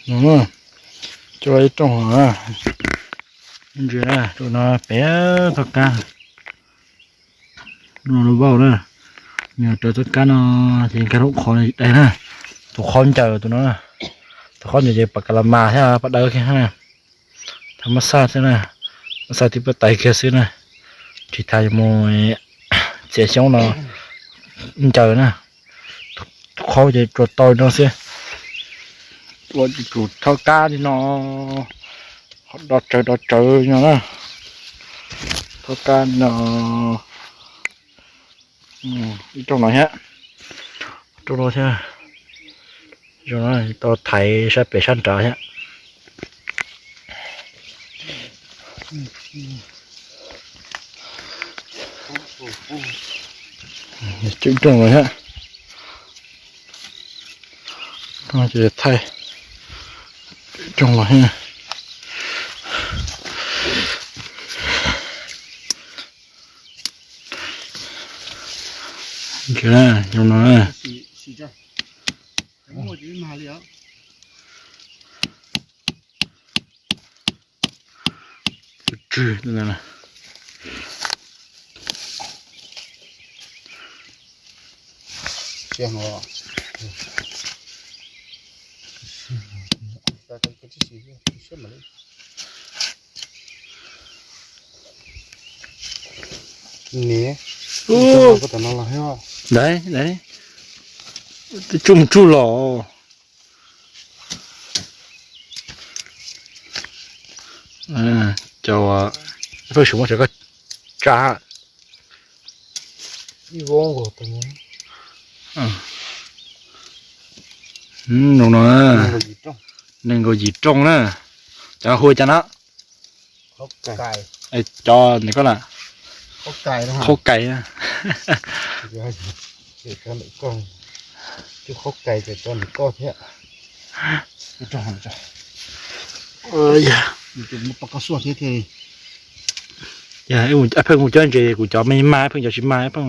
No, coj ib rooj ntsis na, tus no pem thoj kab, no lub vauj na, nws raws thoj kab no, ces nkag lub qhov dai na, tus qhov ncaws tus no, tus qhov ncaws ces pas kas las mas thiab pas dawb kiag na, thaum mab xaj xwb na, mab xaj tib pab tais kiag xwb na, tsis tas yuav mus txiav xyoob no ncaws na, tus qhov ces tsuas tau no xwb, ua tus thoj kab li no, do tsawv do tsawv no na, thoj kab no, ib rooj no thiab, rooj no thiab, zoo no tau thaiv sab pem sab nrad thiab. Cwm rooj los thiab, ces thaij rooj los thiab. Zoo no. Tsw. Tsuj mus tsuj los. Cov pheej tsis muab cov koj tsa. Zoo no, nees nkaum yim rooj na. Cov hu cas no? Cov ntawm koj na? Qhaub kais. Qhaub kais ces cov ntawm koj thiab. Pheej mus cov ntses, kuv cov me mas pheej cov tsis mas pheej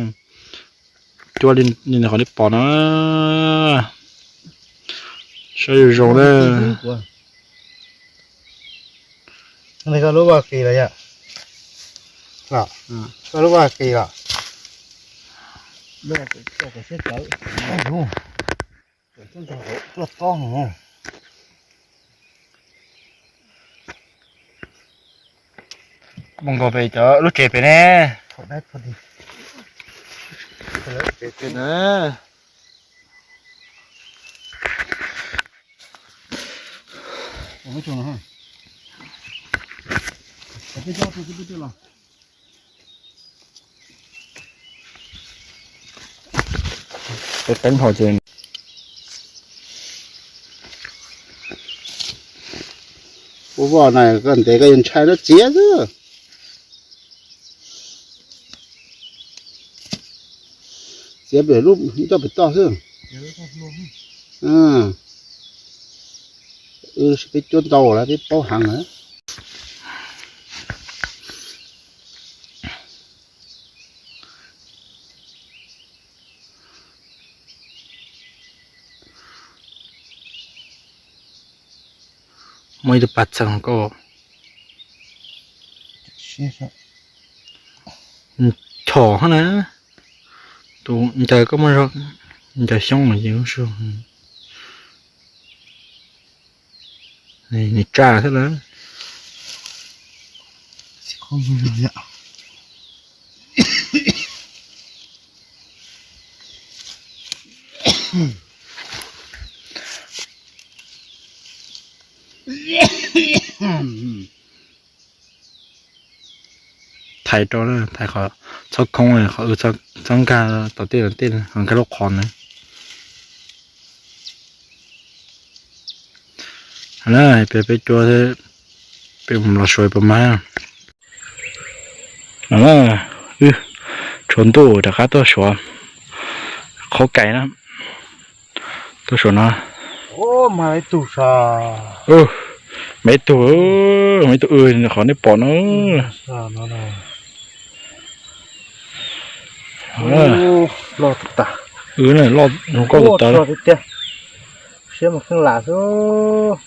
cuab li qhov nej pom no. Saib zoo zoo na. Koj lub vaj qis los yom? Koj lub vaj qis los? Mus nkaus pem cov lub tsev pem ne. Ua voj na, koj ntev koj yuav ntshai no txiav xwb. Txiav pem lub coj pem toj xwb. Peb cuab ntau lawm peb paub heev lawm. Muaj ib tug pas txeem koj. Chom hab na. Tus ncaws koj muaj zog ncaws xyoob mas yeej lub sij nws tsa thiab lawm. Thaiv rau na, thaiv qhov txhob khoob, qhov txhob nkag tom tej tom tej, ho nkag lub qhov na. Peb, peb cuab, peb mus los suav puas mag. Wb tshuav ntuj rov qab tuaj suav qhaub kais na. Tuaj suav no. Mas ib tug, mas ib tug, qhov nej pom no. Loj tas, loj zoo nkauj tas. Siab mus kheej lam xwb.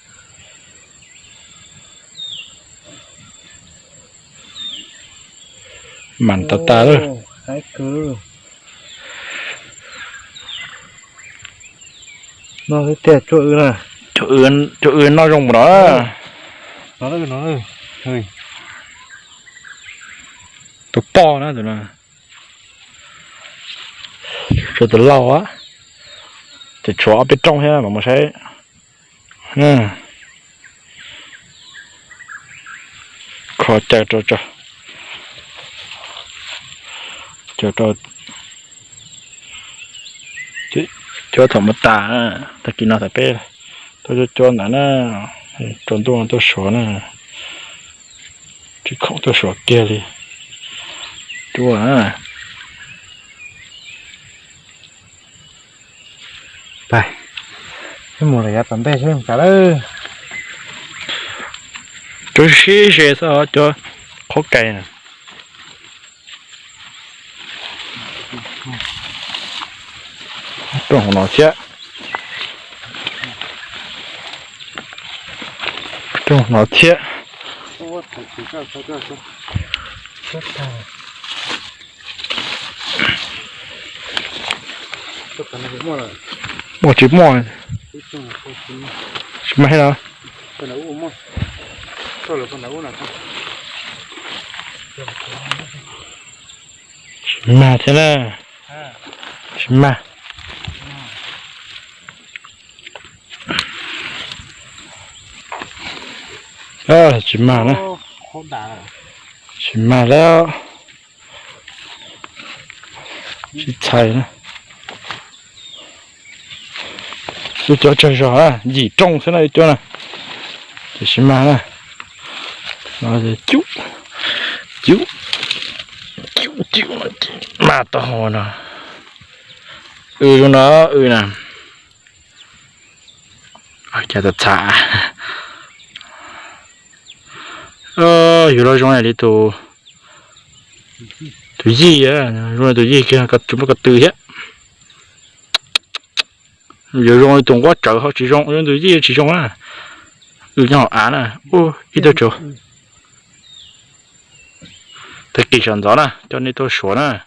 Mas tas tas lawm. Cov w noj zoo mus no. Tus poj na tus no. Tshuav tus laus, ces tshuav ob peb rooj thiab mam mus saib. Kho caw rau, caw rau, cuab thaum mus tas. Tag kis no thaum peb tuaj cuab cuab ntawd na, tsaus ntuj tuaj suav na, tsis khoom tuaj suav kiag li. Cuab. Mus lawm yav tom ntej seb mus cas lawm. Cov siab ze xwb cov qhaub kais na. Rooj hauv no thiab. Rooj no thiab. Muaj tsis muaj? Tsis mag thiab los? Tsis mag thiab na. Tsis mag. Tsis mag na. Tsis mag lawm. Tsis txhais na. Wb cuab tsawg zog, yim rooj xwb na wb cuab na. Ces tsis mag na. Cub, cub, cub, cub, mag tau hauv no. W zoo no, w na. Cas txhav. Yuav los zoo li tus, tus yij, zoo li tus yij kiag, tsis muaj ko tw thiab. Yuav zoo li tus nquab tsawv ho tsis zoo, zoo li tus yij tsis zoo na. W nyob hauv av na. Ib tug tsuas. Tag kis sawv ntxov na coj nej tuaj suav na.